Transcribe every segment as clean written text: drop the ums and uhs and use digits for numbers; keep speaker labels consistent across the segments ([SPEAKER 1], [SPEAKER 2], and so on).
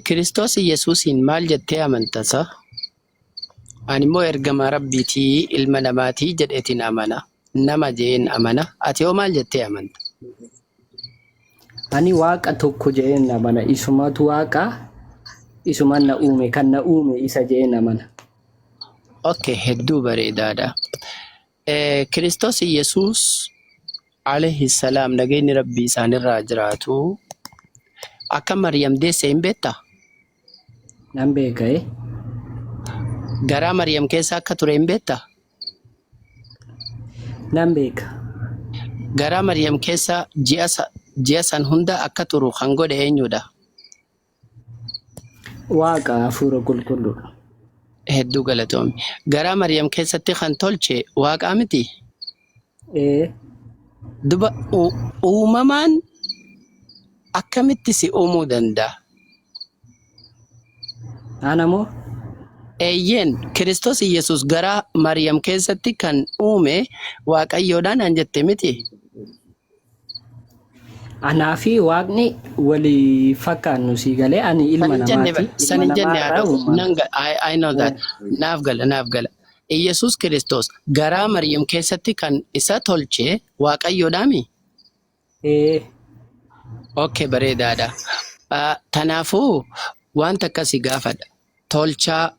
[SPEAKER 1] Kiristoos Yesuusiin maal jettee amantasa? Ani immoo ergamaa Rabbiitii ilma namaatii jedheetiin amana. Nama je'een amana. Ati hoo maal jettee amanta?
[SPEAKER 2] Ani Waaqa tokko je'een amana. Isumatu Waaqa, isuman na uume, kan na uume isa je'een amana.
[SPEAKER 1] Okay, hedduu bareedaadha. Kiristoos Yesuus alayhi salaam nageenyi Rabbii isaanirraa jiraatu akka Maryam deesse hin beektaa?
[SPEAKER 2] Nan beeka ee.
[SPEAKER 1] Garaa Maryam keessa akka ture hin beektaa?
[SPEAKER 2] Nan beeka.
[SPEAKER 1] Garaa Maryam keessa ji'a ji'a san hunda akka turu kan godhe eenyudha?
[SPEAKER 2] Waaqa hafuura qulqulluudha.
[SPEAKER 1] Hedduu galatoomi. Garaa Maryam keessatti kan tolche Waaqaa miti?
[SPEAKER 2] Ee.
[SPEAKER 1] Duba uumamaan akkamitti si uumuu danda'a?
[SPEAKER 2] Ana moo?
[SPEAKER 1] Eeyyeen, Kiristoos Iyyasuus garaa Maryam keessatti kan uume Waaqayyoodha naan jette miti?
[SPEAKER 2] Anaa fi Waaqni wali fakkaannu sii galee ani
[SPEAKER 1] San
[SPEAKER 2] ilma
[SPEAKER 1] hin jenne
[SPEAKER 2] namaati.
[SPEAKER 1] san
[SPEAKER 2] Ilma
[SPEAKER 1] hin jenne
[SPEAKER 2] namaarraa
[SPEAKER 1] haadha
[SPEAKER 2] uumame.
[SPEAKER 1] nan I know that. Naaf gala naaf gala. Iyyasuus Kiristoos garaa Maryam keessatti kan isa tolche Waaqayyoodhaami?
[SPEAKER 2] Ee.
[SPEAKER 1] Okay, bareedaadha. Ah, Tanaafuu wanta akkasii gaafadha. Tolchaa,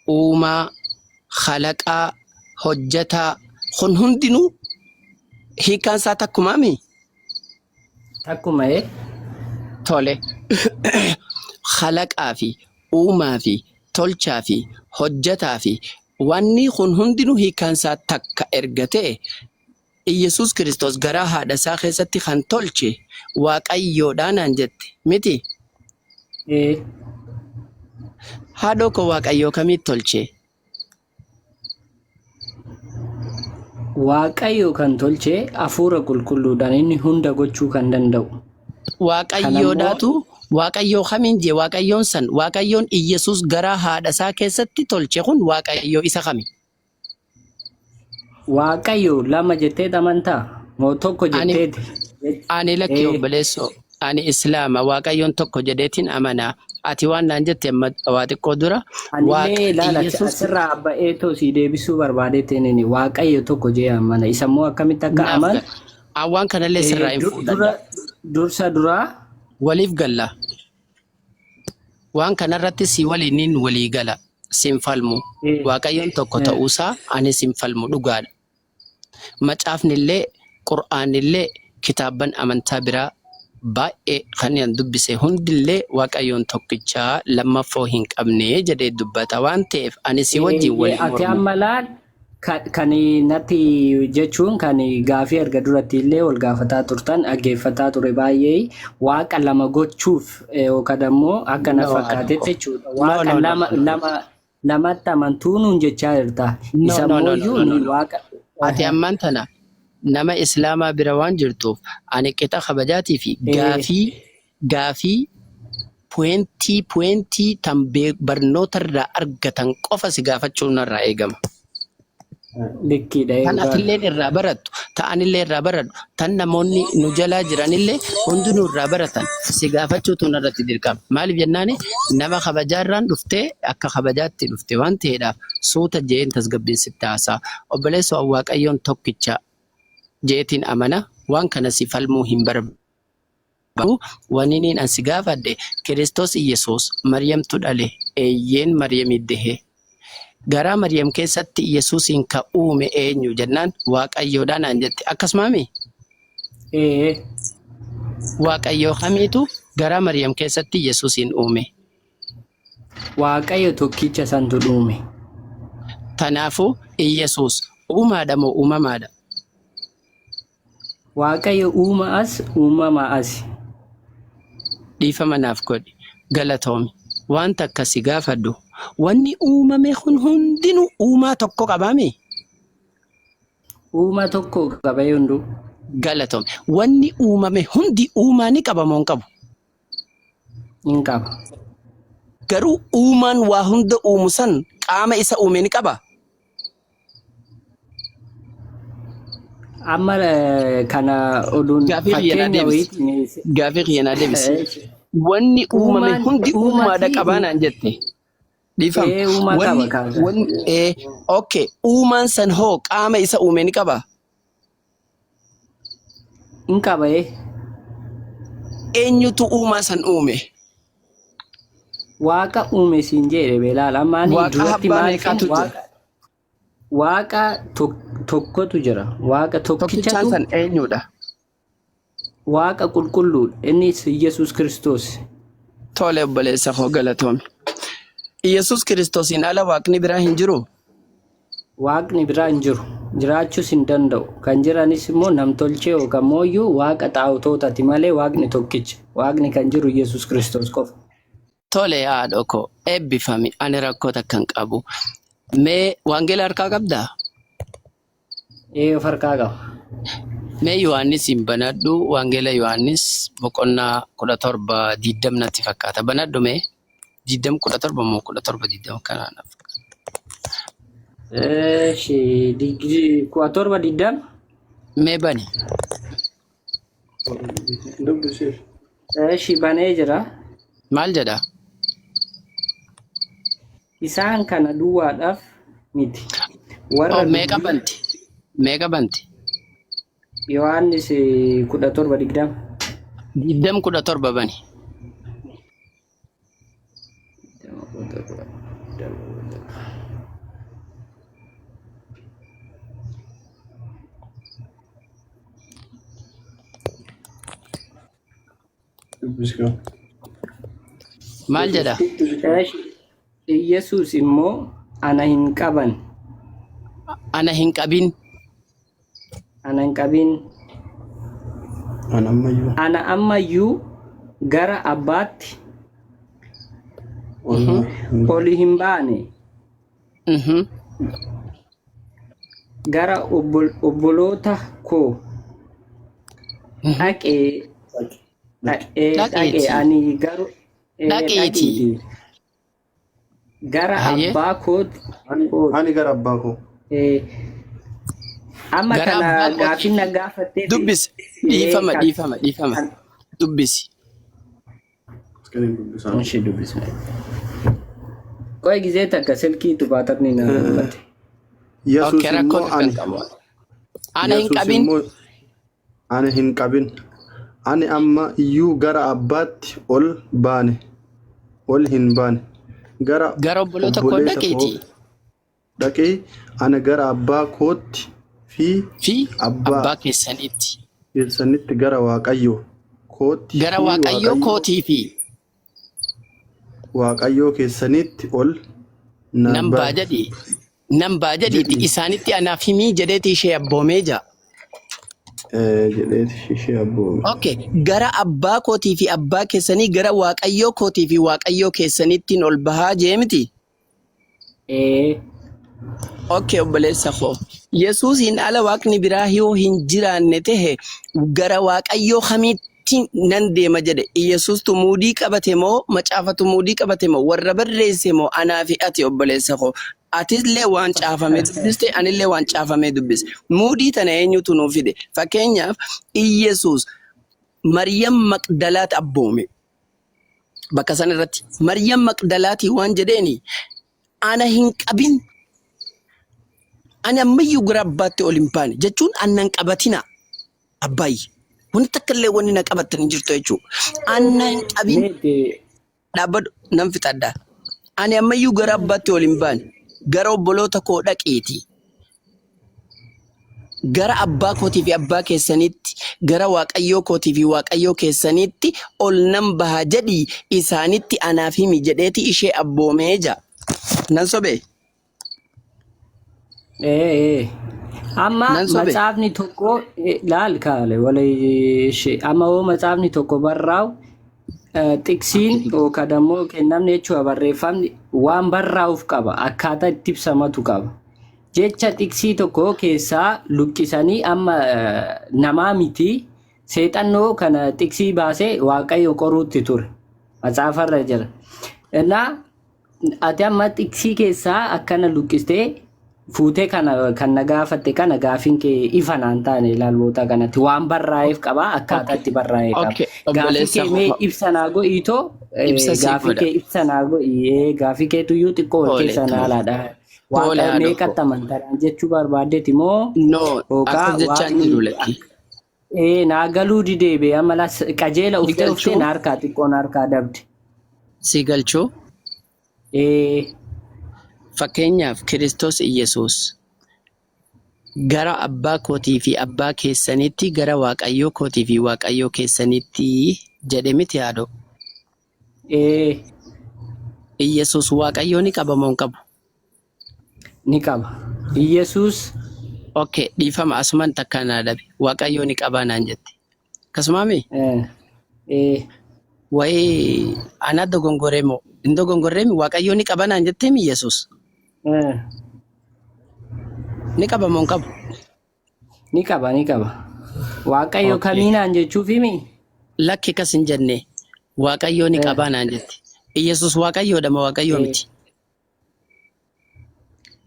[SPEAKER 1] uumaa, kalaqaa, hojjetaa kun hundinuu hiikkaan isaa takkumaami?
[SPEAKER 2] Takkuma ee.
[SPEAKER 1] Tole. Kalaqaa fi uumaa fi tolchaa fi hojjetaa fi wanni kun hundinuu hiikkaan isaa takka erga ta'e Iyyasuus Kiristoos garaa haadha isaa keessatti kan tolche Waaqayyoodha naan jette miti?
[SPEAKER 2] Ee.
[SPEAKER 1] Haadhoo koo Waaqayyoo kamiit tolche?
[SPEAKER 2] Waaqayyo kan tolche hafuura qulqulluudhaan inni hunda gochuu kan danda'u. Kan ammoo
[SPEAKER 1] Waaqayyoodhaatu Waaqayyoo kamiin jee Waaqayyoon san Waaqayyoon Iyyasuus garaa haadha isaa keessatti tolche kun Waaqayyoo isa kami?
[SPEAKER 2] Waaqayyo lama jettee amantaa? Moo tokko
[SPEAKER 1] Ani
[SPEAKER 2] jetteeti?
[SPEAKER 1] ani lakki
[SPEAKER 2] Ee,
[SPEAKER 1] obboleessoo ani islaama waaqayyoon tokko jedheetiin amana. Ati waan naan jette amma waa xiqqoo dura
[SPEAKER 2] Anillee
[SPEAKER 1] waaqa
[SPEAKER 2] ilaala
[SPEAKER 1] Iyyasuus
[SPEAKER 2] asirraa ba'eetoo si deebisuu barbaadeetiin inni Waaqayyo tokko jee amana. Isa immoo akkamitti akka
[SPEAKER 1] naaf
[SPEAKER 2] aman
[SPEAKER 1] gala. An waan kanallee sirraa hin
[SPEAKER 2] dura
[SPEAKER 1] fuudhadha.
[SPEAKER 2] dursa duraa
[SPEAKER 1] Waliif galla. Waan kanarratti si waliinin walii gala. Sin falmu.
[SPEAKER 2] ee,
[SPEAKER 1] Waaqayyoon tokko
[SPEAKER 2] ee,
[SPEAKER 1] ta'uusaa ani sin falmu dhugaadha. Macaafnillee, Qur'aannillee, kitaabban amantaa biraa baay'ee kan an dubbise hundillee Waaqayyoon tokkichaa lammaffoo hin qabne jedhee dubbata waan ta'eef ani si wajjin
[SPEAKER 2] Eeyyee,
[SPEAKER 1] wal hin
[SPEAKER 2] ati
[SPEAKER 1] mormu.
[SPEAKER 2] amma laal kan natti jechuun kan gaafii erga duratti illee wal gaafataa turtan dhaggeeffataa ture baay'ee waaqa lama gochuuf yookaan ammoo akka na
[SPEAKER 1] No, haadha
[SPEAKER 2] fakkaatetti
[SPEAKER 1] koo.
[SPEAKER 2] jechuudha.
[SPEAKER 1] No,
[SPEAKER 2] Waaqa
[SPEAKER 1] no, no,
[SPEAKER 2] lama
[SPEAKER 1] no, no.
[SPEAKER 2] lama lamatti amantuu nuun jechaa jirta.
[SPEAKER 1] No,
[SPEAKER 2] Isa
[SPEAKER 1] no,
[SPEAKER 2] immoo
[SPEAKER 1] no, no,
[SPEAKER 2] iyyuu
[SPEAKER 1] no, no,
[SPEAKER 2] nuyi
[SPEAKER 1] no.
[SPEAKER 2] waaqa.
[SPEAKER 1] Ati ammaan tana nama Islaamaa bira waan jirtuuf ani qixa kabajaatii fi gaafii gaafii puwentii puwentii tan barnoota irraa argatan qofa si gaafachuun narraa eegama.
[SPEAKER 2] Likkiidha
[SPEAKER 1] Tan
[SPEAKER 2] dhugaadha.
[SPEAKER 1] atilleen irraa barattu, ta anillee irraa baradhu, tan namoonni nu jalaa jiranillee hundinuu irraa baratan si gaafachuutu narratti dirqama. Maaliif jennaani nama kabajaarraan dhuftee akka kabajaatti dhufte waan ta'eedhaaf suuta je'een tasgabbiin sitti haasa'a. Obboleessoo an Waaqayyoon tokkicha je'eetiin amana waan kana si falmuu hin barbaadu. Waniniin an si gaafadhe Kiristoos Iyyasuus Maryamtu dhale eeyyeen Maryamii dehe. Garaa Maryam keessatti Iyyasuusiin ka uume eenyu jennaan Waaqayyoodha naan jette. Akkasumaami?
[SPEAKER 2] Ee.
[SPEAKER 1] Waaqayyoo kamiitu garaa Maryam keessatti Iyyasuusiin uume?
[SPEAKER 2] Waaqayyo tokkicha santu dhuume.
[SPEAKER 1] Tanaafuu Iyyasuus uumaadha moo uumamaadha?
[SPEAKER 2] Waaqayyo uuma as uumama asi.
[SPEAKER 1] Dhiifama naaf godhi. Galatoomi. Waan takka si gaafadhu. Wanni uumame kun hundinuu uumaa tokko qabaami?
[SPEAKER 2] Uuma tokko qaba hunduu.
[SPEAKER 1] Galatoomi. Wanni uumame hundi uumaa ni qaba moo hin qabu?
[SPEAKER 2] Hin qaba.
[SPEAKER 1] Garuu uumaan waa hunda uumu san qaama isa uume ni qaba?
[SPEAKER 2] Amma kana oduun
[SPEAKER 1] Gaafii kiyya naa
[SPEAKER 2] fakkeenya
[SPEAKER 1] deebisi.
[SPEAKER 2] wayiitiin
[SPEAKER 1] Gaafii kiyya naa deebisi. Wanni uumame
[SPEAKER 2] Uumaan
[SPEAKER 1] hundi uumaadha
[SPEAKER 2] uumatii
[SPEAKER 1] qabaa naan jette. Dhiifama.
[SPEAKER 2] ee uumaa qaba
[SPEAKER 1] Wanni
[SPEAKER 2] kaasa.
[SPEAKER 1] wanni okay, uumaan san hoo qaama isa uume ni qabaa?
[SPEAKER 2] Hin qaba ee.
[SPEAKER 1] Eenyutu uumaa san uume?
[SPEAKER 2] Waaqa uume siin jedhe beelaal. Amma ani
[SPEAKER 1] Waaqa
[SPEAKER 2] duratti
[SPEAKER 1] abbaa
[SPEAKER 2] maaliifin
[SPEAKER 1] meeqaatu jira?
[SPEAKER 2] waaqa waaqa tokkotu jira. Waaqa
[SPEAKER 1] Tokkichaan
[SPEAKER 2] tokkichatu
[SPEAKER 1] san eenyudha?
[SPEAKER 2] Waaqa qulqulluudha. Innis Yesuus Kiristoos.
[SPEAKER 1] Tole obboleessa koo galatoomi. Yesuus Kiristoosiin ala waaqni biraa hin jiru?
[SPEAKER 2] Waaqni biraa hin jiru. Jiraachuus hin danda'u. Kan jiranis immoo namtolchee yookaan mooyyuu waaqa xaawutootati malee waaqni tokkicha. Waaqni kan jiru Yesuus Kiristoos qofa.
[SPEAKER 1] Tole haadho koo eebbifami ani rakkoo takka hin qabu. Mee wangeela harkaa qabdaa?
[SPEAKER 2] Ee of harkaa qaba.
[SPEAKER 1] Mee Yohaannis hin banadhu wangeela Yohaannis boqonnaa 17 20 natti fakkaata. Banadhu mee 20 17 moo 17 20 kanaa naaf.
[SPEAKER 2] Eeshi 17 20.
[SPEAKER 1] Mee bani.
[SPEAKER 3] Dubbisiif.
[SPEAKER 2] Eeshi banee jira.
[SPEAKER 1] Maal jedha?
[SPEAKER 2] Isaan kana duwwaadhaaf miti. Warra
[SPEAKER 1] Oh, meeqa
[SPEAKER 2] dubbii
[SPEAKER 1] banti? Meeqa banti?
[SPEAKER 2] Yohaannis 17 20.
[SPEAKER 1] 20 17 bani.
[SPEAKER 3] Dubbisi kaa.
[SPEAKER 1] Maal jedha?
[SPEAKER 3] Dubbisi kaa.
[SPEAKER 2] Eeshi Iyyasuus immoo ana hin qaban
[SPEAKER 1] Ana hin qabin.
[SPEAKER 2] ana hin qabin
[SPEAKER 3] An ammayyuu
[SPEAKER 2] ana ammayyuu gara abbaatti
[SPEAKER 3] ol hin
[SPEAKER 2] oli hin baane gara obboloota koo dhaqee dhaqee dhaqee
[SPEAKER 1] Dhaqeeti.
[SPEAKER 2] ani garuu
[SPEAKER 1] Dhaqeeti.
[SPEAKER 2] dhaqiiti gara
[SPEAKER 1] Hayyee.
[SPEAKER 2] abbaa kooti
[SPEAKER 3] Ani
[SPEAKER 2] kooti
[SPEAKER 3] ani gara abbaa koo.
[SPEAKER 2] Amma
[SPEAKER 1] Gara
[SPEAKER 2] kana
[SPEAKER 1] abbaa kooti.
[SPEAKER 2] gaafin na gaafatteef
[SPEAKER 1] Dubbisi. Dhiifama dhiifama dhiifama. Dubbisi.
[SPEAKER 3] Iskaniin dubbisaa.
[SPEAKER 2] Ishee dubbisa. Qoy gizee takka silkii tubaatarni na dubbate.
[SPEAKER 3] Yesuus
[SPEAKER 1] Okay, rakkoo
[SPEAKER 3] immoo
[SPEAKER 1] takka hin
[SPEAKER 3] ani
[SPEAKER 1] qabu. Ana hin
[SPEAKER 3] Yesuus
[SPEAKER 1] qabin.
[SPEAKER 3] immoo ana hin qabin. Ani amma iyyuu gara abbaatti ol baane ol hin baane. Gara
[SPEAKER 1] Gara obboloota koo
[SPEAKER 3] obboleessa koo
[SPEAKER 1] dhaqeeti.
[SPEAKER 3] dhaqee ana gara abbaa kootti fi
[SPEAKER 1] Fi
[SPEAKER 3] abbaa
[SPEAKER 1] abbaa keessaniitti.
[SPEAKER 3] keessanitti gara Waaqayyoo kootti
[SPEAKER 1] Gara
[SPEAKER 3] fi
[SPEAKER 1] Waaqayyoo
[SPEAKER 3] Waaqayyoo
[SPEAKER 1] kootii fi
[SPEAKER 3] Waaqayyoo keessanitti ol na
[SPEAKER 1] nan baa
[SPEAKER 3] ba'i
[SPEAKER 1] jedhi. Nan baa jedhiiti
[SPEAKER 3] jedhi
[SPEAKER 1] isaanitti anaaf himii jedheeti ishee abboomee ja'a.
[SPEAKER 3] Jedheeti ishee abboome.
[SPEAKER 1] Okay. Gara abbaa kootii fi abbaa keessanii gara Waaqayyoo kootii fi Waaqayyoo keessanittiin ol bahaa jee miti.
[SPEAKER 2] Ee
[SPEAKER 1] Okay, obboleessa koo. Yesuusiin ala waaqni biraa yoo hin jiraanne tahe gara Waaqayyoo kamiitti nan deema jedhe. Yesuustu muudii qabate moo macaafatu muudii qabate moo warra barreesse moo anaa fi ati obboleessa koo. Atillee waan caafame dubbiste anillee waan caafame dubbise. Muudii tana eenyutu nuu fide? Fakkeenyaaf Iyesuus Maryam Maqdalaat abboome. Bakka san irratti Maryam Maqdalaatii waan jedheeni ana hin qabin ani ammayyuu gara abbaatti ol hin baane jechuun anna hin qabatina abbaayyi. Wanti takka illee wanni na qabattan hin jirtu jechuudha. Anna hin qabin
[SPEAKER 2] meeti
[SPEAKER 1] dhaabbadhu nan fixadha. Ani ammayyuu gara abbaatti ol hin baane gara obboloota koo dhaqiiti. Gara abbaa kootii fi abbaa keessaniitti, gara Waaqayyoo kootii fi Waaqayyoo keessaniitti ol nan baha jedhii isaanitti anaaf himi jedheeti ishee abboomee ja'a. Nan sobee?
[SPEAKER 2] Ee ee. Amma
[SPEAKER 1] Nan sobe?
[SPEAKER 2] matsaafni tokko laal kaale walai amma hoo matsaafni tokko barraa'u xiqsiin yookaan ammoo kennamni jechuudha barreeffamni waan barraa'uuf qaba akkaataa itti ibsamatu qaba. Jecha xiqsii tokko keessaa luqqisanii amma namaa miti seexannoo kana xiqsii baasee waaqayyo qoruutti ture. Matsaafarra jira. Innaa ati amma xiqsii keessaa akkana luqqistee Fuutee kana kan na gaafatte kana gaafiin kee ifa naan taane ilaal boota kanatti waan barraa'eef qaba akkaataa itti barraa'ee qaba.
[SPEAKER 1] Okay,
[SPEAKER 2] Gaafii
[SPEAKER 1] obboleessa
[SPEAKER 2] kee mee
[SPEAKER 1] koo
[SPEAKER 2] ibsa naa godhiitoo
[SPEAKER 1] ibsa sii
[SPEAKER 2] gaafii
[SPEAKER 1] godha.
[SPEAKER 2] kee ibsa naa godhi gaafii keetuyyuu xiqqoo wal
[SPEAKER 1] Tole
[SPEAKER 2] keessa naa
[SPEAKER 1] tole.
[SPEAKER 2] laadha.
[SPEAKER 1] Tole
[SPEAKER 2] Waaqa
[SPEAKER 1] haadha koo.
[SPEAKER 2] meeqatti amantaadhaan jechuu barbaaddeeti moo
[SPEAKER 1] No,
[SPEAKER 2] yookaan
[SPEAKER 1] akkas jechaan
[SPEAKER 2] waaqni
[SPEAKER 1] jiru lakki.
[SPEAKER 2] Naa galuu didee bee amma qajeela
[SPEAKER 1] Si
[SPEAKER 2] uftee uftee
[SPEAKER 1] galchuu
[SPEAKER 2] na harkaa xiqqoo na harkaa dabde.
[SPEAKER 1] si galchuu fakkeenyaaf Kiristoos Iyyasuus gara abbaa kootii fi abbaa keessanitti gara Waaqayyoo kootii fi Waaqayyoo keessanitti jedhe miti haadhoo. Iyyasuus Waaqayyoo ni qaba moo hin qabu?
[SPEAKER 2] Ni qaba. Iyyasuus
[SPEAKER 1] Okay, dhiifama asuman takkaa naa dhabe. Waaqayyoo ni qabaa naan jette. Akkasumaami? Wayii anaa dogongoree moo? Hin dogongorreemi Waaqayyoo ni qaba naan jetteemi Iyyasuus? Ni qaba moo hin qabu?
[SPEAKER 2] Ni qaba ni qaba. Waaqayyo
[SPEAKER 1] Okay.
[SPEAKER 2] kamii naan jechuuf himi?
[SPEAKER 1] Lakki akkas hin jenne. Waaqayyoo ni qabaa naan jette. Iyyasuus Waaqayyoodha moo Waaqayyoo miti?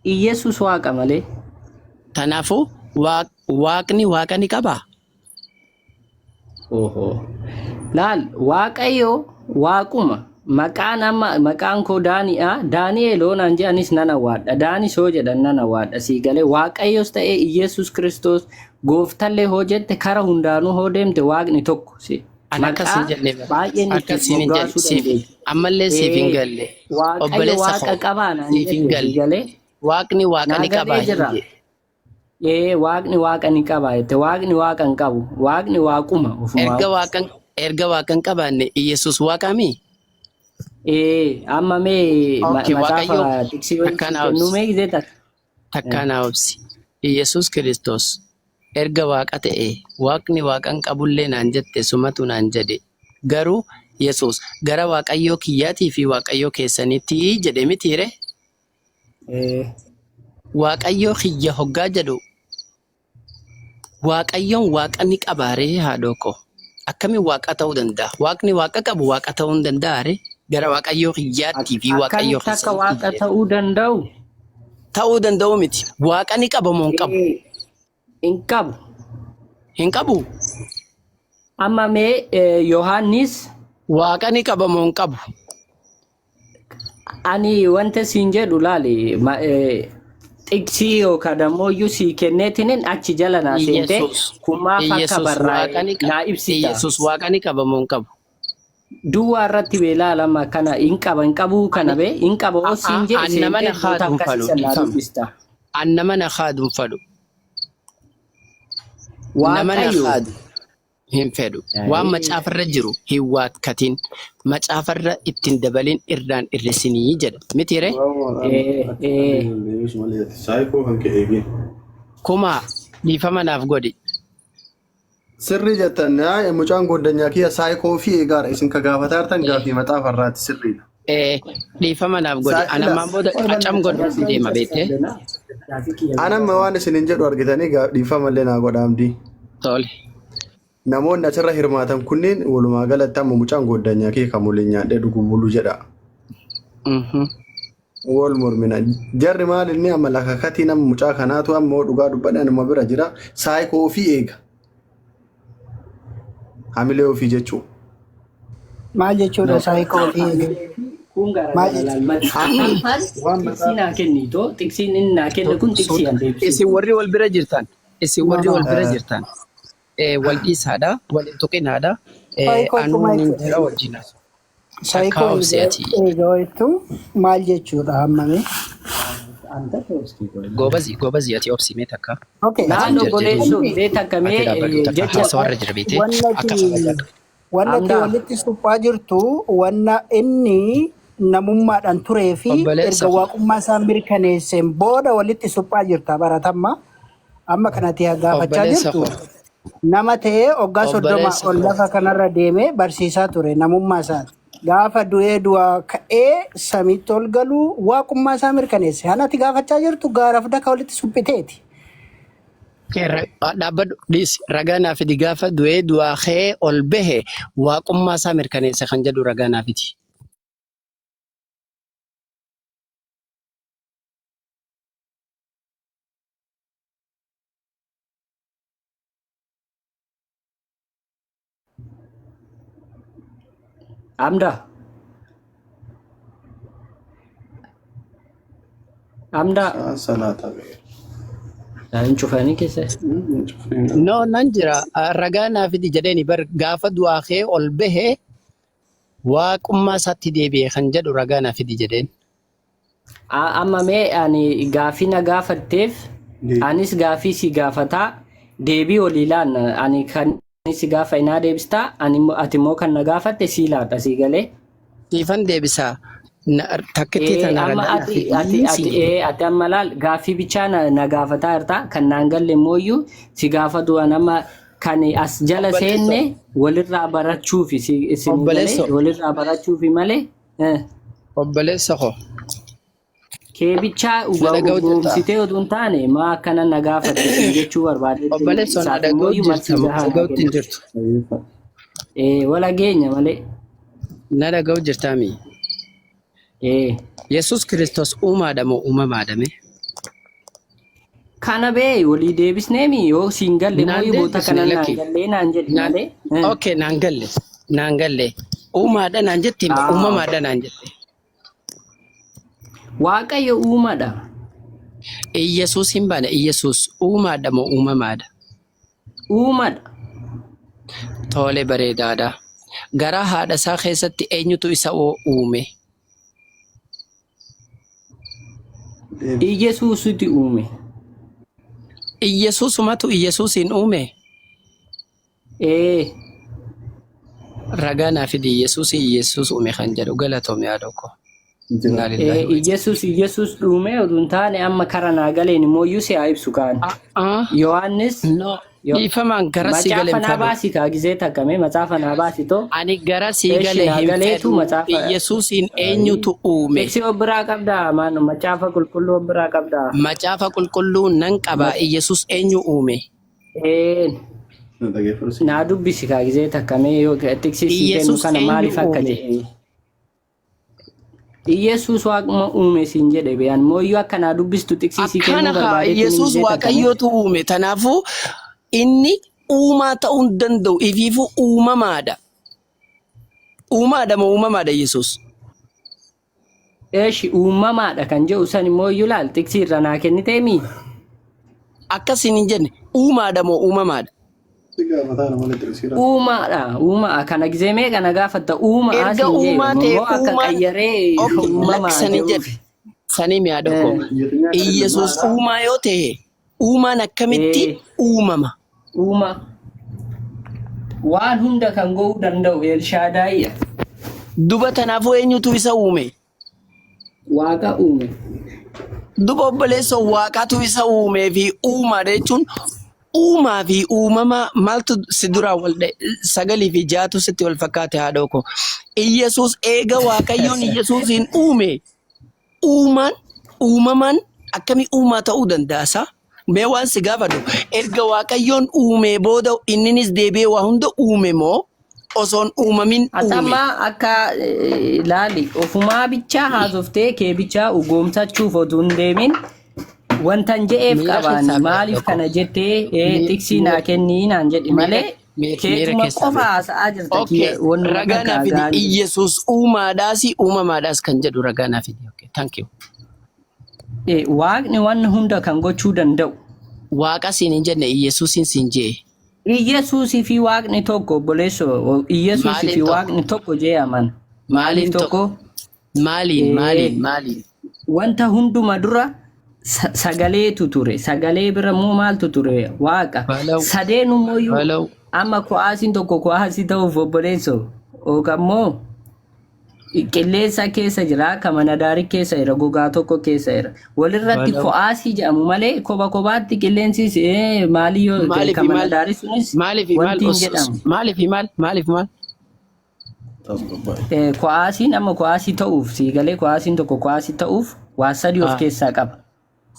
[SPEAKER 2] Iyyasuus Waaqa malee.
[SPEAKER 1] Kanaafuu Waaqni Waaqa ni qabaa?
[SPEAKER 2] Oho. Laal Waaqayyo Waaquma. Maqaan amma maqaan koo Daani'a. Daani'el hoo naan jedhanis nan awwaadha. Daanis hoo jedhan nan awwaadha. Sii galee Waaqayyos ta'ee Iyyasuus Kiristoos gooftallee hoo jette kara hundaanuu hoo deemte Waaqni tokko. Si
[SPEAKER 1] An akkas hin
[SPEAKER 2] maqaa
[SPEAKER 1] jenne bara.
[SPEAKER 2] baay'een
[SPEAKER 1] Akkas
[SPEAKER 2] ittiin
[SPEAKER 1] siin hin jenne.
[SPEAKER 2] moggaasuu
[SPEAKER 1] Siif
[SPEAKER 2] dandeenya.
[SPEAKER 1] ammallee siif hin
[SPEAKER 2] Ee,
[SPEAKER 1] galle.
[SPEAKER 2] Waaqayyo
[SPEAKER 1] Obboleessa
[SPEAKER 2] Waaqa
[SPEAKER 1] koo
[SPEAKER 2] qabaa naan
[SPEAKER 1] siif hin
[SPEAKER 2] jette sii
[SPEAKER 1] galle.
[SPEAKER 2] galee
[SPEAKER 1] Waaqni Waaqa
[SPEAKER 2] naa
[SPEAKER 1] ni qabaa
[SPEAKER 2] galee
[SPEAKER 1] hin
[SPEAKER 2] jira.
[SPEAKER 1] jenne.
[SPEAKER 2] Ee, Waaqni Waaqa ni qaba jette. Waaqni Waaqa hin qabu. Waaqni Waaquma
[SPEAKER 1] Erga
[SPEAKER 2] ofumaa.
[SPEAKER 1] Waaqan erga Waaqa hin qabaanne Iyyasuus Waaqaamii?
[SPEAKER 2] Ee, amma mee
[SPEAKER 1] Okay,
[SPEAKER 2] macaafa
[SPEAKER 1] Waaqayyo
[SPEAKER 2] tiksii wayii
[SPEAKER 1] takkaa
[SPEAKER 2] sii
[SPEAKER 1] naa
[SPEAKER 2] kennuu
[SPEAKER 1] obsi.
[SPEAKER 2] mee gizee takka.
[SPEAKER 1] Takkaa naa obsi. Iyyasuus Kiristoos erga Waaqa ta'ee Waaqni Waaqa hin qabullee naan jette sumatu naan jedhe. Garuu Yesuus gara Waaqayyoo kiyyaatii fi Waaqayyoo keessanitti jedhe mitiire?
[SPEAKER 2] Ee,
[SPEAKER 1] Waaqayyoo kiyya hoggaa jedhu Waaqayyoon Waaqa ni qabaaree haadhoo koo? Akkamiin Waaqa ta'uu danda'a? Waaqni Waaqa qabu Waaqa ta'uu hin danda'aaree? Gara Waaqayyoo kiyyaattii fi Waaqayyoo
[SPEAKER 2] Akkamitti akka
[SPEAKER 1] keessanitti
[SPEAKER 2] Waaqa
[SPEAKER 1] jedhe.
[SPEAKER 2] ta'uu danda'u?
[SPEAKER 1] Ta'uu danda'u miti. Waaqa ni qaba moo hin qabu?
[SPEAKER 2] Ee, hin qabu.
[SPEAKER 1] Hin qabu.
[SPEAKER 2] Amma mee Yohaannis
[SPEAKER 1] Waaqa ni qaba moo hin qabu?
[SPEAKER 2] Ani wanta siin jedhu laali xiqsii yookaan ammoo iyyuu sii kenneetinin achi jala naa seentee
[SPEAKER 1] Iyesuus
[SPEAKER 2] kun maaf akka
[SPEAKER 1] Iyesuus waaqa
[SPEAKER 2] barraa'e
[SPEAKER 1] ni qaba.
[SPEAKER 2] naa ibsita.
[SPEAKER 1] Iyesuus waaqa ni qaba moo hin qabu?
[SPEAKER 2] Duwwaa irratti bee laalama kana hin qaba hin qabuu kana
[SPEAKER 1] Ani
[SPEAKER 2] bee hin qaba oo siin jedhe
[SPEAKER 1] an nama
[SPEAKER 2] seentee
[SPEAKER 1] na
[SPEAKER 2] boota
[SPEAKER 1] kaadu hin
[SPEAKER 2] akkasii
[SPEAKER 1] fadhu
[SPEAKER 2] san naa
[SPEAKER 1] dhiifama.
[SPEAKER 2] dubbista.
[SPEAKER 1] An nama na kaadu hin fadhu. Nama na
[SPEAKER 2] Waaqayyo
[SPEAKER 1] kaadu hin fedhu. Waan macaafarra jiru hin waakkatin. Macaafarra ittiin dabalin irraan irrisinii jedha. Miti ree?
[SPEAKER 3] Saayikoo kan ka'e eegee.
[SPEAKER 1] Kumaa dhiifama naaf godhi.
[SPEAKER 3] Sirrii jettan yaa mucaan goddanyaa kiyya saayikoo fi eegaara isin ka gaafataa jirtan gaafii maxaafarraati sirriidha.
[SPEAKER 1] Dhiifama naaf godhi. Ana ammaan booda qacam godhuuf deema beektee.
[SPEAKER 3] Anamma waan isin hin jedhu argitanii dhiifama illee naa godha amdii.
[SPEAKER 1] Tole.
[SPEAKER 3] Namoonni asirra hirmaatan kunneen walumaa galatti amma mucaan goddanyaa kiyya kan waliin nyaadhee dhugu bulu jedha. Wal mormina. Jarri maal inni amma lakakatii nama mucaa kanaatu amma dhugaa dubbadha nama bira jira. Saayikoo ofii eega. Hamilee ofii jechuu.
[SPEAKER 4] Maal jechuudha saayikoo ofii eeguu?
[SPEAKER 2] Kun
[SPEAKER 4] Maal
[SPEAKER 2] garagara
[SPEAKER 4] jechuudha?
[SPEAKER 2] laal.
[SPEAKER 3] Waan
[SPEAKER 2] Tiksii naa kennitoo tiksiin inni naa kenne kun tiksii an deebisuu.
[SPEAKER 1] Isin warri wal bira jirtan, isin
[SPEAKER 4] No,
[SPEAKER 1] warri
[SPEAKER 4] no.
[SPEAKER 1] wal bira jirtan, wal dhiisaadha, wal hin tuqinaadha.
[SPEAKER 4] Saayikoo
[SPEAKER 1] Anuu
[SPEAKER 4] jechuun maal
[SPEAKER 1] nin
[SPEAKER 4] jechuudha?
[SPEAKER 1] jira wajjin haasa'u. Takkaa
[SPEAKER 4] Saayikoo
[SPEAKER 1] obsi ati.
[SPEAKER 4] eeguu jechuun maal jechuudha hammamee?
[SPEAKER 1] Goobazi, goobazi ati obsi mee takka.
[SPEAKER 4] Okay.
[SPEAKER 1] Ati
[SPEAKER 2] Laal
[SPEAKER 1] hin jarjarin.
[SPEAKER 2] obboleessoo mee takka
[SPEAKER 1] Ati
[SPEAKER 2] mee
[SPEAKER 1] dhaabbadhu takka.
[SPEAKER 2] jecha
[SPEAKER 1] Haasawarra jira beetee
[SPEAKER 4] Wanna
[SPEAKER 1] akka
[SPEAKER 4] ati
[SPEAKER 1] kabajaa
[SPEAKER 4] wanna ati
[SPEAKER 2] Amdaa.
[SPEAKER 4] walitti suphaa jirtu wanna inni namummaadhaan turee fi
[SPEAKER 1] Obboleessa
[SPEAKER 4] erga
[SPEAKER 1] koo.
[SPEAKER 4] waaqummaa isaa mirkaneesseen booda walitti suphaa jirta baratamma. Amma kanatti gaafachaa
[SPEAKER 1] Obboleessa
[SPEAKER 4] jirtu
[SPEAKER 1] koo.
[SPEAKER 4] nama ta'ee waggaa 30
[SPEAKER 1] Obboleessa
[SPEAKER 4] ol
[SPEAKER 1] koo.
[SPEAKER 4] lafa kanarra deemee barsiisaa ture namummaa isaati. Gaafa du'ee du'aa ka'ee samiitti ol galuu waaqummaa isaa mirkaneesse. Kanatti gaafachaa jirtu gaaraaf daka walitti suphiteeti.
[SPEAKER 1] Dhaabbadhu dhiisi ragaa naa fidi gaafa du'ee du'aa ka'ee ol bahe waaqummaa isaa mirkaneesse kan jedhu ragaa naa fidi.
[SPEAKER 2] Amda. Amda.
[SPEAKER 3] Salaata bee.
[SPEAKER 2] Hin cufanii keessa.
[SPEAKER 3] Hin cufneen.
[SPEAKER 1] No, nan jira. Ragaa naa fidi jedheeni bar gaafa du'aa kee ol bahe waaqummaa isaatti deebi'e kan jedhu ragaa naa fidi jedheen.
[SPEAKER 2] Amma mee ani gaafii na gaafatteef anis gaafii si gaafataa deebii olii laanna ani kan si gaafa inaa deebistaa ani ati immoo kan na gaafatte sii laadha sii galee.
[SPEAKER 1] Siifan deebisaa. Takkittii tana
[SPEAKER 2] Amma
[SPEAKER 1] ragaa naa
[SPEAKER 2] ati
[SPEAKER 1] fidi
[SPEAKER 2] ati
[SPEAKER 1] siin
[SPEAKER 2] ati
[SPEAKER 1] jedhe.
[SPEAKER 2] ati amma laal gaaffii bichaa na gaafataa jirta kan naan galle immoo si gaafatu an amma kan as jala
[SPEAKER 1] Obboleessoo.
[SPEAKER 2] seenne walirraa barachuufi si isin galee
[SPEAKER 1] Obboleessoo.
[SPEAKER 2] walirraa barachuufi malee
[SPEAKER 1] Obboleessa koo.
[SPEAKER 2] kee bichaa
[SPEAKER 1] Na dhaga'u jirtaa?
[SPEAKER 2] goomsitee utuu hin taane maa akkana na gaafatte siin jechuu barbaadetti
[SPEAKER 1] Obboleessoo na
[SPEAKER 2] isaaf
[SPEAKER 1] dhaga'u
[SPEAKER 2] immoo
[SPEAKER 1] jirta
[SPEAKER 2] malsi
[SPEAKER 1] moo
[SPEAKER 2] gahaa naa
[SPEAKER 1] dhaga'utti hin
[SPEAKER 2] kenna.
[SPEAKER 1] jirtu?
[SPEAKER 2] Wala geenya malee.
[SPEAKER 1] Na dhaga'u jirtaami? Yesuus Kiristoos uumaadha moo uumamaadha mee?
[SPEAKER 2] Kana bee walii deebisneemi yoo siin galle
[SPEAKER 1] Naan
[SPEAKER 2] mooyyuu boota
[SPEAKER 1] deebisne
[SPEAKER 2] kana naan
[SPEAKER 1] lakki.
[SPEAKER 2] gallee naan jedhi
[SPEAKER 1] Naan
[SPEAKER 2] malee.
[SPEAKER 1] okay naan galle naan galle uumaadha naan jette moo uumamaadha naan jette?
[SPEAKER 2] Waaqayyo uumadha.
[SPEAKER 1] Iyyasuus hin baane Iyyasuus uumaadha moo uumamaadha?
[SPEAKER 2] Uumadha.
[SPEAKER 1] Tole bareedaadha. Garaa haadha isaa keessatti eenyutu isa uume?
[SPEAKER 2] Iyyasuusitu uume.
[SPEAKER 1] Iyyasuusumatu Iyyasuusiin uume?
[SPEAKER 2] Ee.
[SPEAKER 1] Ragaa naa fidi Iyyasuus Iyyasuus uume kan jedhu galatoomi haadha koo. Innaa lillaahi wa
[SPEAKER 2] Iyyasuus Iyyasuus dhuume utuu hin taane amma kara naa galeen immoo iyyuu si haa ibsu kaan.
[SPEAKER 1] Ah,
[SPEAKER 2] Yohaannis
[SPEAKER 1] no. Dhiifamaan gara sii galee
[SPEAKER 2] macaafa
[SPEAKER 1] hin
[SPEAKER 2] naa
[SPEAKER 1] fedhu.
[SPEAKER 2] baasi kaa gizee takka mee macaafa naa baasi too.
[SPEAKER 1] Ani gara sii
[SPEAKER 2] Eshi
[SPEAKER 1] galee
[SPEAKER 2] naa
[SPEAKER 1] hin
[SPEAKER 2] galeetu
[SPEAKER 1] fedhu.
[SPEAKER 2] macaafa.
[SPEAKER 1] Iyyasuusiin eenyutu uume?
[SPEAKER 2] Tiksi of biraa qabdaa maano macaafa qulqulluu of biraa qabdaa.
[SPEAKER 1] Macaafa qulqulluu nan qaba. Iyyasuus eenyu uume?
[SPEAKER 2] Een naa dubbisi kaa gizee takka mee yoo tiksi sii kennu
[SPEAKER 1] Iyyasuus
[SPEAKER 2] kana
[SPEAKER 1] eenyu
[SPEAKER 2] maaliif akka
[SPEAKER 1] uume?
[SPEAKER 2] jedhe. Iyyasuus waaquma uume siin jedhe beeyaan mooyyuu akka naa dubbistu tiksii sii kennuu
[SPEAKER 1] Akkana haa
[SPEAKER 2] barbaadeetti ni
[SPEAKER 1] Iyyasuus
[SPEAKER 2] gizee takka mee.
[SPEAKER 1] Waaqayyootu uume. Tanaafuu inni uumaa ta'uu hin danda'u. Ifiifuu uumamaadha. Uumaadha moo uumamaadha Iyyasuus?
[SPEAKER 2] Eeshi uumamaadha kan jedhu san immoo iyyuu laal tiksii irra naa kenniteemi.
[SPEAKER 1] Akkasiin hin jenne uumaadha moo uumamaadha?
[SPEAKER 2] Uumaadha uumaa kana gizee meeqa na gaafatta uumaa
[SPEAKER 1] Erga
[SPEAKER 2] siin jee
[SPEAKER 1] uumaa ta'e
[SPEAKER 2] immoo akka
[SPEAKER 1] uumaan
[SPEAKER 2] qayyaree
[SPEAKER 1] okay,
[SPEAKER 2] uumamaa
[SPEAKER 1] lakki sanii
[SPEAKER 2] jedhuuf.
[SPEAKER 1] jedhe sanii mi'a dhokko. Iyyasuus uumaa yoo ta'e uumaan akkamitti uumama?
[SPEAKER 2] Uuma waan hunda kan go'uu danda'u Elshaadaayidha.
[SPEAKER 1] Duba tanaafuu eenyutu isa uume?
[SPEAKER 2] Waaqa uume.
[SPEAKER 1] Duba obboleessoo waaqatu isa uumee fi uumaadha jechuun uumaa fi uumama maaltu si duraa wal dha'e sagalii fi ja'atu sitti wal fakkaate haadhoo koo. Iyyasuus eega waaqayyoon Iyyasuusiin uume uumaan uumamaan akkamii uumaa ta'uu danda'a isaa? Mee waan si gaafadhu erga waaqayyoon uumee booda inninis deebi'ee waa hunda uume moo osoon uumamin
[SPEAKER 2] Ati
[SPEAKER 1] uume?
[SPEAKER 2] amma akka laali ofumaa bichaa haasoftee kee bichaa ugoomsachuuf otuu hin deemin wantan je'eef
[SPEAKER 1] Miira
[SPEAKER 2] qabaan
[SPEAKER 1] keessaa bahi
[SPEAKER 2] maaliif
[SPEAKER 1] tokko.
[SPEAKER 2] kana jettee xiqsii naa kennii naan jedhi malee
[SPEAKER 1] Miira
[SPEAKER 2] keetuma
[SPEAKER 1] keessaa
[SPEAKER 2] qofa
[SPEAKER 1] bahi.
[SPEAKER 2] haasa'aa jirta
[SPEAKER 1] Okay,
[SPEAKER 2] kiyya wannuma
[SPEAKER 1] ragaa
[SPEAKER 2] takka
[SPEAKER 1] naa fidi.
[SPEAKER 2] haasa'aa hin jirtu.
[SPEAKER 1] Iyyasuus uumaadhaas uumamaadhaas kan jedhu ragaa naa fidi. Okay, thank you.
[SPEAKER 2] Waaqni waan hunda kan gochuu danda'u.
[SPEAKER 1] Waaqa siin hin jenne Iyyasuusiin siin jee.
[SPEAKER 2] Iyyasuusii fi Waaqni tokko obboleessoo Iyyasuusii
[SPEAKER 1] Maaliin
[SPEAKER 2] fi
[SPEAKER 1] tokko?
[SPEAKER 2] Waaqni tokko jee amana.
[SPEAKER 1] Maaliin
[SPEAKER 2] Maaliif
[SPEAKER 1] tokko?
[SPEAKER 2] tokko?
[SPEAKER 1] Maaliin maaliin maaliin?
[SPEAKER 2] Wanta hunduma dura sagaleetu ture. Sagalee bira immoo maaltu ture? Waaqa.
[SPEAKER 1] Balaw
[SPEAKER 2] Sadeen immoo
[SPEAKER 1] balaw
[SPEAKER 2] amma ku'aasiin tokko ku'aasii ta'uuf obboleessoo. Yookaan immoo qilleensa keessa jira akka mana daarii keessa jira gogaa tokko keessa jira walirratti
[SPEAKER 1] balaw
[SPEAKER 2] ko'aasii jedhamu malee kopha kophaatti qilleensis maalii yoo
[SPEAKER 1] maaliif
[SPEAKER 2] kan mana
[SPEAKER 1] maal
[SPEAKER 2] daarii sunis
[SPEAKER 1] maaliif maal
[SPEAKER 2] wanti hin jedhamu.
[SPEAKER 1] maaliif maal maaliif maal
[SPEAKER 2] Ko'aasiin amma ko'aasii ta'uuf sii galee ko'aasiin tokko ko'aasii ta'uuf waa sadii of keessaa qaba.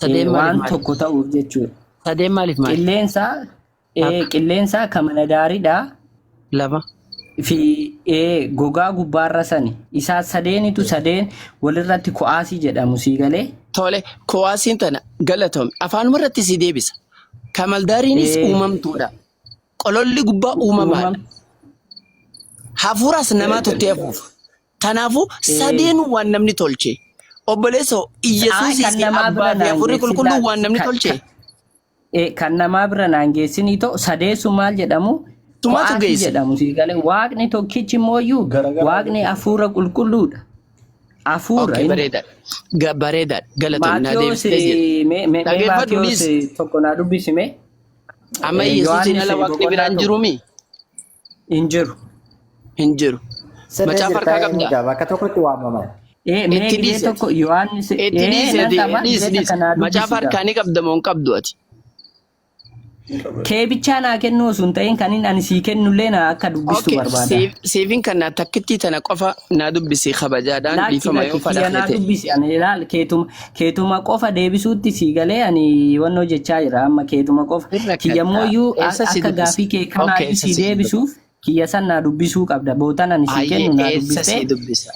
[SPEAKER 1] Sadeen maaliif
[SPEAKER 2] Waan
[SPEAKER 1] maali?
[SPEAKER 2] tokko ta'uuf jechuudha.
[SPEAKER 1] Sadeen maaliif maali?
[SPEAKER 2] Qilleensa
[SPEAKER 1] Takka
[SPEAKER 2] qilleensa kan mana daariidha.
[SPEAKER 1] lama
[SPEAKER 2] Fi gogaa gubbaarra sani isaa sadeenitu sadeen walirratti ko'aasii jedhamu sii galee.
[SPEAKER 1] Tole ko'aasiin tana galatoome afaanuma irratti si deebisa. Kamaldaariinis uumamtuudha. Qololli gubbaa uumamaadha.
[SPEAKER 2] Uumam.
[SPEAKER 1] Hafuuras namaatu itti afuufa. Kanaafuu sadeenuu waan namni tolche. Obboleessoo
[SPEAKER 2] Ay,
[SPEAKER 1] Iyyasuusii
[SPEAKER 2] kan
[SPEAKER 1] fi
[SPEAKER 2] namaa bira
[SPEAKER 1] Abbaa fi
[SPEAKER 2] naan
[SPEAKER 1] Hafuurri
[SPEAKER 2] geessin
[SPEAKER 1] Qulqulluun
[SPEAKER 2] laal.
[SPEAKER 1] waan namni
[SPEAKER 2] Kan
[SPEAKER 1] tolche.
[SPEAKER 2] kan namaa bira naan geessinii ta'u sadeessu maal jedhamu?
[SPEAKER 1] Sumaatu
[SPEAKER 2] Qo'aatii
[SPEAKER 1] geesse.
[SPEAKER 2] jedhamu sii galee waaqni tokkichi mooyyuu
[SPEAKER 3] Garagaraa
[SPEAKER 2] waaqni hafuura qulqulluudha. Hafuura
[SPEAKER 1] Okay,
[SPEAKER 2] inni.
[SPEAKER 1] bareedaadha. Bareedaadha. Galatoom naa
[SPEAKER 2] Maatiyos
[SPEAKER 1] deebistee jirti.
[SPEAKER 2] mee mee mee
[SPEAKER 1] Dhageeffadhu
[SPEAKER 2] Maatiyos
[SPEAKER 1] dhiis.
[SPEAKER 2] tokko naa dubbisi mee.
[SPEAKER 1] Amma Iyyasuusiin
[SPEAKER 2] Yohaannis
[SPEAKER 1] ala waaqni
[SPEAKER 2] boqonnaa
[SPEAKER 1] biraan
[SPEAKER 2] 1
[SPEAKER 1] jirumi?
[SPEAKER 2] hin jiru.
[SPEAKER 1] Hin jiru.
[SPEAKER 5] Sirrii
[SPEAKER 1] Macaafa
[SPEAKER 5] jirta
[SPEAKER 1] harkaa qabdaa?
[SPEAKER 5] eenyudha bakka tokkotti waamaman.
[SPEAKER 2] Mee
[SPEAKER 1] Itti
[SPEAKER 2] gizee
[SPEAKER 1] dhiisi ati.
[SPEAKER 2] tokko Yohaannis
[SPEAKER 1] Itti dhiisi
[SPEAKER 2] nan
[SPEAKER 1] ati.
[SPEAKER 2] qaba
[SPEAKER 1] Dhiisi
[SPEAKER 2] gizee
[SPEAKER 1] dhiisi.
[SPEAKER 2] takka naa
[SPEAKER 1] Macaafa
[SPEAKER 2] dubbisi gaa.
[SPEAKER 1] harkaa ni qabda moo hin qabdu ati?
[SPEAKER 2] Kee bichaa naa kennuu osoo hin ta'in kan inni ani sii kennullee naa akka dubbistu
[SPEAKER 1] Okay,
[SPEAKER 2] barbaada.
[SPEAKER 1] siifin kan naa takkittii tana qofa naa dubbisi kabajaadhaan
[SPEAKER 2] Lakki
[SPEAKER 1] dhiifama yoo
[SPEAKER 2] lakki kiyya naa
[SPEAKER 1] fadha feete.
[SPEAKER 2] dubbisi ani ilaal keetuma keetuma qofa deebisuutti sii galee ani wannoo jechaa jira amma keetuma qofa
[SPEAKER 1] Hin
[SPEAKER 2] kiyya
[SPEAKER 1] rakkatta.
[SPEAKER 2] mooyyuu
[SPEAKER 1] Eessa si
[SPEAKER 2] akka
[SPEAKER 1] dubbisa?
[SPEAKER 2] gaafii kee
[SPEAKER 1] Okay,
[SPEAKER 2] kanaayyuu
[SPEAKER 1] eessa
[SPEAKER 2] sii
[SPEAKER 1] si dubbisa?
[SPEAKER 2] deebisuuf kiyya san naa dubbisuu qabda bootan ani sii
[SPEAKER 1] Ayyee
[SPEAKER 2] kennu naa
[SPEAKER 1] eessa
[SPEAKER 2] dubbistee
[SPEAKER 1] si dubbisa?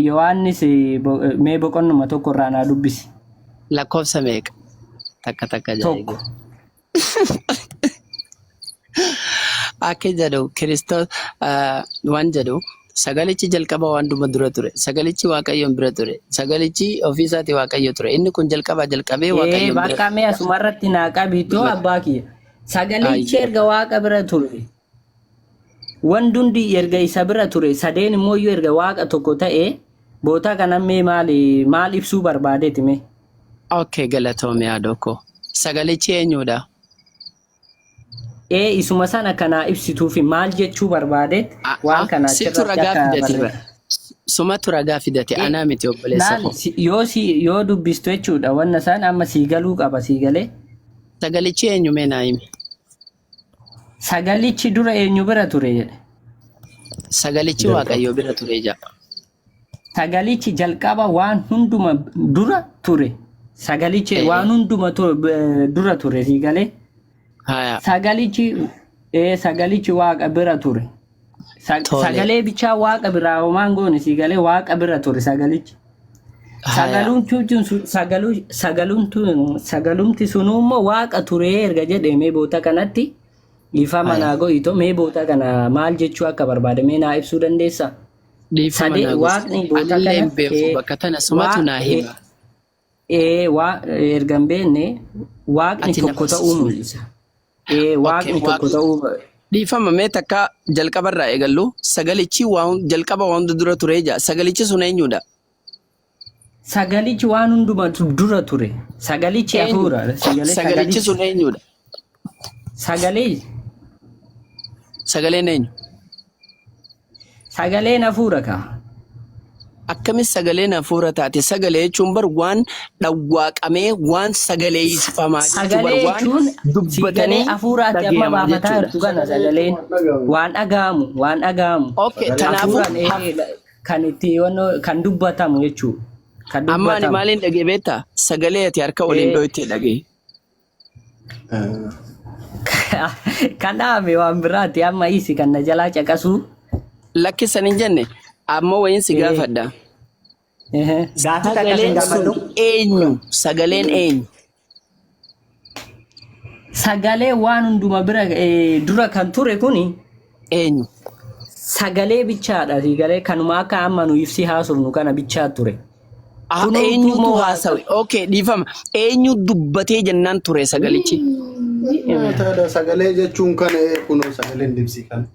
[SPEAKER 2] Yohaannis mee boqonnuma tokko irraa naa dubbisi.
[SPEAKER 1] Lakkoofsa meeqa? Takka takka
[SPEAKER 2] Tokko.
[SPEAKER 1] jaa'e. Akka jedhu Kiristoos waan jedhu sagalichi jalqaba waan dhuma dura ture. Sagalichi Waaqayyoon bira ture. Sagalichi ofii isaatii Waaqayyo ture. Inni kun jalqabaa jalqabee Waaqayyoon bira
[SPEAKER 2] Bakka mee asumarratti naa qabitoo abbaa kiyya. Sagalichi
[SPEAKER 1] Ayyee.
[SPEAKER 2] erga Waaqa bira ture. Wanti hundi erga isa bira ture sadeen immoo iyyuu erga Waaqa tokko ta'e bootaa kana mee maali maal ibsuu barbaadeeti mee?
[SPEAKER 1] Okay, galatoomi haadhoo koo. Sagalichi eenyudha?
[SPEAKER 2] Isuma sana kanaa ibsituufi maal jechuu barbaadeet waan kana
[SPEAKER 1] Situ
[SPEAKER 2] achirratti
[SPEAKER 1] ragaa
[SPEAKER 2] akka
[SPEAKER 1] fidate bara.
[SPEAKER 2] barreesse.
[SPEAKER 1] Sumatu ragaa fidate anaa miti obboleessa
[SPEAKER 2] Laal
[SPEAKER 1] koo.
[SPEAKER 2] yoo si yoo dubbistu jechuudha wanna isaan amma sii galuu qaba sii galee.
[SPEAKER 1] Sagalichi eenyu mee naa himi?
[SPEAKER 2] Sagalichi dura eenyu bira ture jedhe.
[SPEAKER 1] Sagalichi Waaqayyo bira ture jedha.
[SPEAKER 2] Sagalichi jalqaba waan hunduma dura ture. Sagalichi waan hunduma dura ture sii galee.
[SPEAKER 1] Haya.
[SPEAKER 2] Sagalichi sagalichi Waaqa bira ture.
[SPEAKER 1] Tole.
[SPEAKER 2] Sagalee bichaa Waaqa biraa homaan goone sii galee Waaqa bira ture sagalichi.
[SPEAKER 1] Haya.
[SPEAKER 2] Sagalumti sunuu immoo Waaqa ture erga jedhe mee boota kanatti dhiifama
[SPEAKER 1] Haya.
[SPEAKER 2] naa go'ito mee boota kana maal jechuu akka barbaade mee naa ibsuu dandeessaa?
[SPEAKER 1] Dhiifama
[SPEAKER 2] Sadee
[SPEAKER 1] naa gosi.
[SPEAKER 2] Waaqni boota
[SPEAKER 1] Anillee
[SPEAKER 2] kana
[SPEAKER 1] hin beeku bakka tana sumatu
[SPEAKER 2] waa
[SPEAKER 1] naa hima.
[SPEAKER 2] waa erga hin beekne Waaqni
[SPEAKER 1] Ati na
[SPEAKER 2] tokko ta'uu
[SPEAKER 1] barsiisi.
[SPEAKER 2] mul'isa.
[SPEAKER 1] Okay,
[SPEAKER 2] Waaqni tokko
[SPEAKER 1] Waaqni
[SPEAKER 2] ta'uu
[SPEAKER 1] dhiifama mee takka jalqabarraa eegallu sagalichi waan jalqaba waan hunda dura ture jaa sagalichi sun eenyudha?
[SPEAKER 2] Sagalichi waan hunduma dura ture. Sagalichi
[SPEAKER 1] Eenyu?
[SPEAKER 2] hafuura. Sagalee
[SPEAKER 1] Sagalichi
[SPEAKER 2] sagalichi.
[SPEAKER 1] sun eenyudha?
[SPEAKER 2] Sagalee
[SPEAKER 1] Sagaleen eenyu?
[SPEAKER 2] Sagaleen hafuura kaa.
[SPEAKER 1] Akkamis sagaleen hafuura taate? Sagalee jechuun bar waan dhawwaaqamee waan sagaleeffamaa jechuu bar
[SPEAKER 2] Sagalee
[SPEAKER 1] waan
[SPEAKER 2] jechuun sagalee
[SPEAKER 1] dubbatanii
[SPEAKER 2] hafuuraatti amma
[SPEAKER 1] dhaga'amaa
[SPEAKER 2] baafataa
[SPEAKER 1] jechuudha.
[SPEAKER 2] jirtu kana sagaleen waan dhaga'amu waan dhaga'amu.
[SPEAKER 1] Okay, tanaafuu
[SPEAKER 2] Hafuuraan kan itti kan dubbatamu jechuudha. Kan
[SPEAKER 1] amma ani
[SPEAKER 2] dubbatamu.
[SPEAKER 1] maaliin dhagee beektaa? Sagalee ati harka waliin dhooytee dhagee.
[SPEAKER 2] Kan dhaame waan biraati amma isi kan na jalaa caqasuu.
[SPEAKER 1] Lakkisan hin jenne amma wayiin si gaafadha.
[SPEAKER 5] Gaafii takka sin
[SPEAKER 1] Sagaleen sun
[SPEAKER 5] gaafadhu.
[SPEAKER 1] eenyu? Sagaleen eenyu?
[SPEAKER 2] Sagalee waan hunduma bira dura kan ture kuni
[SPEAKER 1] Eenyu?
[SPEAKER 2] sagalee bichaadha. Sagalee kanuma akka amma nu ibsi haasofnu kana bichaa ture. Kunumtuu
[SPEAKER 1] Eenyutu
[SPEAKER 2] immoo waaqa.
[SPEAKER 1] haasawe? Okay, dhiifama. Eenyu dubbatee jennaan ture sagalichi?
[SPEAKER 3] Sagalee jechuun kana kunoo sagaleen dibsii kana.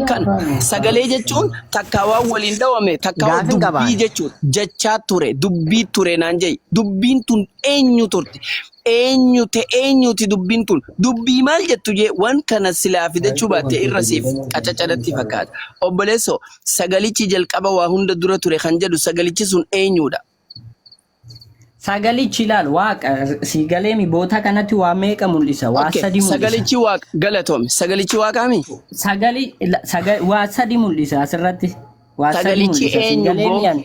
[SPEAKER 1] Kan sagalee jechuun takka waan waliin dhawame takka waan
[SPEAKER 5] Gaafin
[SPEAKER 1] dubbii
[SPEAKER 5] qabaan.
[SPEAKER 1] jechuun jechaa ture dubbii ture naan jedhi dubbiin tun eenyu turte eenyu te eenyuti dubbiin tun dubbii maal jettu jee waan kana silaa fidachuu baatte irra siif qacacadatti fakkaata. Obboleessoo sagalichi jalqaba waa hunda dura ture kan jedhu sagalichi sun eenyudha?
[SPEAKER 2] Sagalichi ilaal waaqa si galeemi boota kanatti waa meeqa mul'isa? Waa
[SPEAKER 1] Okay,
[SPEAKER 2] sadi mul'isa.
[SPEAKER 1] sagalichi waaqa galatoome. Sagalichi waaqaami?
[SPEAKER 2] Sagali waa sadi mul'isa asirratti. Waa sadi
[SPEAKER 1] Sagalichi
[SPEAKER 2] mul'isa si
[SPEAKER 1] eenyu
[SPEAKER 2] galeemi
[SPEAKER 1] boo?
[SPEAKER 2] ani.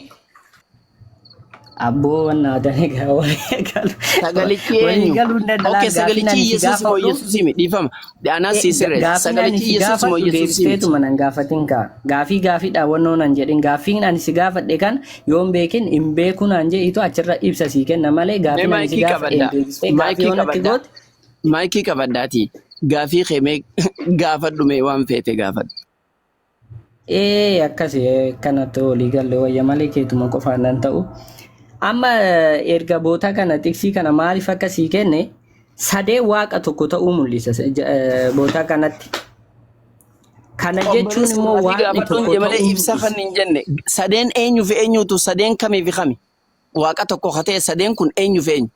[SPEAKER 2] Abboo wanna egaa walii galu
[SPEAKER 1] Sagalichi
[SPEAKER 2] walii
[SPEAKER 1] eenyu?
[SPEAKER 2] galuu hin danda'an
[SPEAKER 1] Okay,
[SPEAKER 2] gaafiin
[SPEAKER 1] sagalichi
[SPEAKER 2] ani si
[SPEAKER 1] Yesuus moo
[SPEAKER 2] gaafadhu.
[SPEAKER 1] Yesuus himi? Dhiifama. Anaas sii sirreessa.
[SPEAKER 2] Gaafiin ani
[SPEAKER 1] Sagalichi
[SPEAKER 2] si
[SPEAKER 1] Yesuus moo
[SPEAKER 2] gaafadhu
[SPEAKER 1] Yesuus miti?
[SPEAKER 2] deebisteetuma nan gaafatin kaa. Gaafii gaafiidha wannoo nan jedhin. Gaaffiin ani si gaafadhe kan yoo hin beekin hin beeku naan jedhitu achirra ibsa sii kenna malee
[SPEAKER 1] Mee
[SPEAKER 2] gaafiin ani si
[SPEAKER 1] maayikii
[SPEAKER 2] gaafadhe hin
[SPEAKER 1] qabaddaa.
[SPEAKER 2] deebistee gaafii
[SPEAKER 1] Maayikii
[SPEAKER 2] yoo natti
[SPEAKER 1] qabaddaa.
[SPEAKER 2] goote
[SPEAKER 1] Maayikii qabaddaati. Gaafii kee mee gaafadhu mee waan feete gaafadhu.
[SPEAKER 2] Ee akkasi kanatti walii galle wayya malee keetuma qofaan nan ta'u. Amma erga boota kana tiksii kana maaliif akka sii kenne sadee waaqa tokko ta'uu mul'isa boota kanatti. Kana jechuun
[SPEAKER 1] Obboleessi
[SPEAKER 2] immoo
[SPEAKER 1] gaafii
[SPEAKER 2] waaqni
[SPEAKER 1] gaafadhuun
[SPEAKER 2] tokko
[SPEAKER 1] jee malee
[SPEAKER 2] ta'uu
[SPEAKER 1] ibsa
[SPEAKER 2] mul'isa.
[SPEAKER 1] kan hin jenne. Sadeen eenyu fi eenyutu sadeen kamii fi kami? Waaqa tokko ka ta'e sadeen kun eenyu fi eenyu?